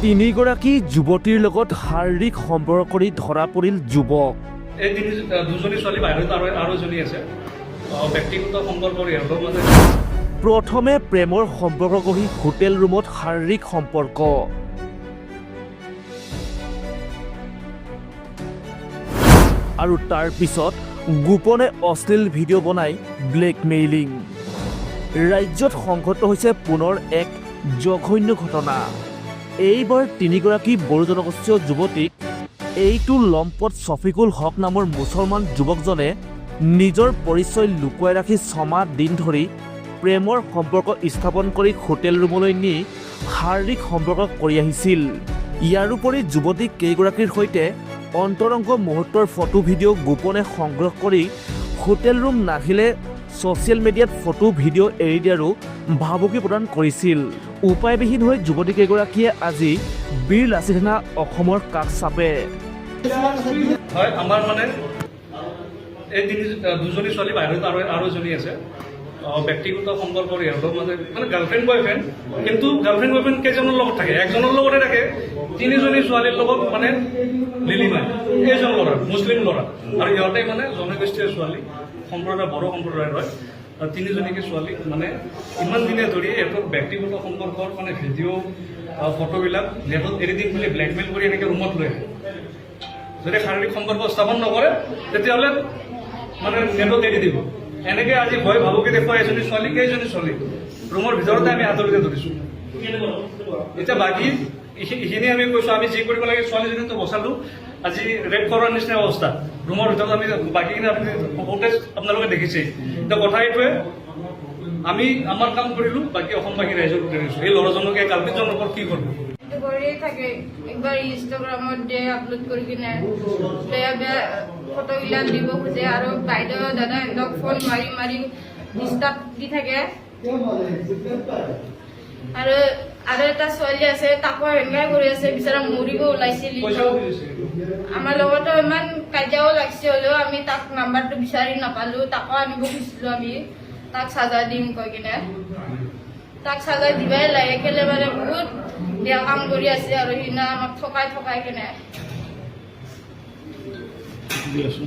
তিনিগৰাকী যুৱতীৰ লগত শাৰীৰিক সম্পৰ্ক কৰি ধৰা পৰিল যুৱক। এই তিনি দুজনী ছোৱালী বাহিৰত আৰু আৰু এজনী আছে। ব্যক্তিগত সম্পৰ্কৰ ইহঁতৰ মাজত। প্ৰথমে প্ৰেমৰ সম্পৰ্ক গঢ়ি হোটেল ৰুমত শাৰীৰিক সম্পৰ্ক আৰু তাৰ পিছত গোপনে অশ্লীল ভিডিঅ' বনাই ব্লেকমেইলিং। ৰাজ্যত সংঘটিত হৈছে পুনৰ এক জঘন্য ঘটনা। এইবাৰ তিনিগৰাকী বড়ো জনগোষ্ঠীয় যুৱতীক এইটো লম্পট ছফিকুল হক নামৰ মুছলমান যুৱকজনে নিজৰ পৰিচয় লুকুৱাই ৰাখি ছমাহ দিন ধৰি প্ৰেমৰ সম্পৰ্ক স্থাপন কৰি হোটেল ৰুমলৈ নি শাৰীৰিক সম্পৰ্ক কৰি আহিছিল। ইয়াৰোপৰি যুৱতী কেইগৰাকীৰ সৈতে অন্তৰংগ মুহূৰ্তৰ ফটো ভিডিঅ' গোপনে সংগ্ৰহ কৰি হোটেল ৰুম নাহিলে ছ'চিয়েল মিডিয়াত ফটো ভিডিঅ' এৰি দিয়াৰো ভাবুকি প্ৰদান কৰিছিল। উপায়বিহীন হৈ যুৱতী কেইগৰাকীয়ে আজি বীৰ লাচিত সেনা অসমৰ কাষ চাপে। হয়, আমাৰ মানে এই তিনি দুজনী ছোৱালী বাহিৰত আৰু আৰু এজনী আছে। ব্যক্তিগত সম্পৰ্কৰ ইহঁতৰ মাজত, মানে গাৰ্লফ্ৰেণ্ড বয়ফ্ৰেণ্ড। কিন্তু গাৰ্লফ্ৰেণ্ড বয়ফ্ৰেণ্ড কেইজনৰ লগত থাকে? একজনৰ লগতে থাকে। তিনিজনী ছোৱালীৰ লগত মানে লিলিমাই এইজন ল'ৰা, মুছলিম ল'ৰা। আৰু ইহঁতে মানে জনগোষ্ঠীয় ছোৱালী, সম্প্ৰদায় বড়ো সম্প্ৰদায়ৰ হয়। আৰু তিনিজনীকে ছোৱালী মানে ইমান দিনে ধৰি ইহঁতৰ ব্যক্তিগত সম্পৰ্কৰ মানে ভিডিঅ' ফটোবিলাক নেটত এৰি দিম বুলি ব্লেকমেইল কৰি এনেকৈ ৰুমত লৈ আহে। যদি শাৰীৰিক সম্পৰ্ক স্থাপন নকৰে, তেতিয়াহ'লে মানে নেটত এৰি দিব। এনেকে আজি ভয় ভাবুকি দেখুৱাই এজনী ছোৱালী, কেইজনী ছোৱালী ৰুমৰ ভিতৰতে আমি হাতৰিতে ধৰিছো। এতিয়া বাকী এইখিনি আমি কৈছো, আমি যি কৰিব লাগে, ছোৱালীজনীতো বচালো। আজি ৰেপ কৰাৰ নিচিনা অৱস্থা ৰুমৰ ভিতৰত। আমি বাকীখিনি আপুনি ফুটেজ আপোনালোকে দেখিছেই। এতিয়া কথা এইটোৱে, আমি আমাৰ কাম কৰিলো, বাকী অসমবাসী ৰাইজৰ ওপৰত এৰিছো। এই ল'ৰাজনক, এই কালপিতজনৰ ওপৰত কি কৰিব? সেইটো কৰিয়ে থাকে। একবাৰ ইনষ্টাগ্ৰামত দিয়ে আপলোড কৰি কিনে বেয়া বেয়া ফটোবিলাক দিব খোজে আৰু বাইদেউ দাদা সিহঁতক ফোন মাৰি মাৰি ডিষ্টাৰ্ব দি থাকে। আৰু আৰু এটা ছোৱালী আছে, তাকো সেনেকুৱাই কৰি আছে। বিচাৰা মৰিব ওলাইছিল। পইচাও খুজিছে। আমাৰ লগতো ইমান কাজিয়াও লাগছে, হ'লেও আমি তাক নাম্বাৰটো বিচাৰি নাপালো। তাকো আনিব খুজিছিলো আমি, তাক চাজা দিম কৈ কিনে। তাক চাজা দিবাই লাগে। কেলে মানে বহুত বেয়া কাম কৰি আছে আৰু সিদিনা আমাক ঠগাই ঠগাই কিনে। দি আছো।